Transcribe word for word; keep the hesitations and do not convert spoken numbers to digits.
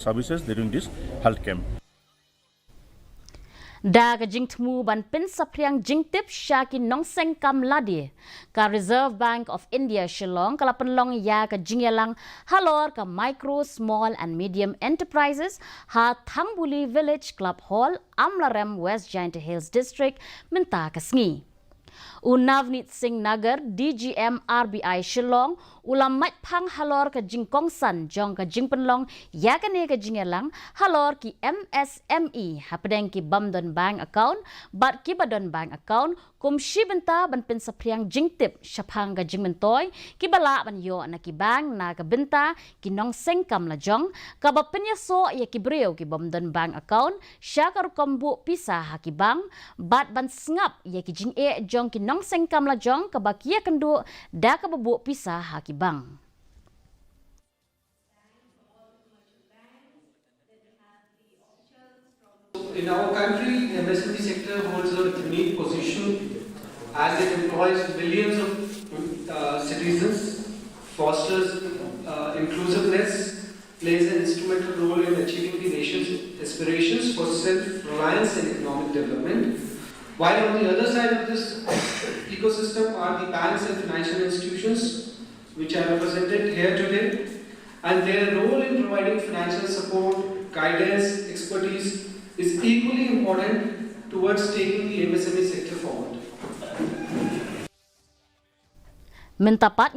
services during this health camp. Da ka jingthmu ban pynsaphriang jingtip sha ki nongseng kam lade, ka Reserve Bank of India Shillong ka la pynlong ïa ka jingïalang halor ka Micro, Small and Medium Enterprises ha Thangbuli Village Club Hall, Amlarem, West Jaintia Hills District mynta ka sngi. U Navneet Singh Nagar, D G M R B I Shillong, u la mait phang halor ka jingkongsan jong ka jingpynlong ïa kane ka jingïalang halor ki M S M E hapdeng ki bym don bank account bad kiba don bank account, kum shi bynta ban pynsaphriang jingtip shaphang ka jingmyntoi kiba lah ban ïoh na ki bank na ka bynta ki nongseng kam lajong, kaba pynïasoh ïa ki briew ki bym don bank account sha ka rukom buh pisa ha ki bank, bad ban sngap ïa ki jingeh jong ki nongseng kam lajong kaba ki ïakynduh da kaba buh pisa ha ki bank. In our country, the M S M E sector holds a unique position as it employs millions of uh, citizens, fosters uh, inclusiveness, plays an instrumental role in achieving the nation's aspirations for self-reliance and economic development. While on the other side of this ecosystem are the banks and financial institutions, which are represented here today, and their role in providing financial support, guidance, expertise is equally important towards taking the M S M E sector forward. Mynta pat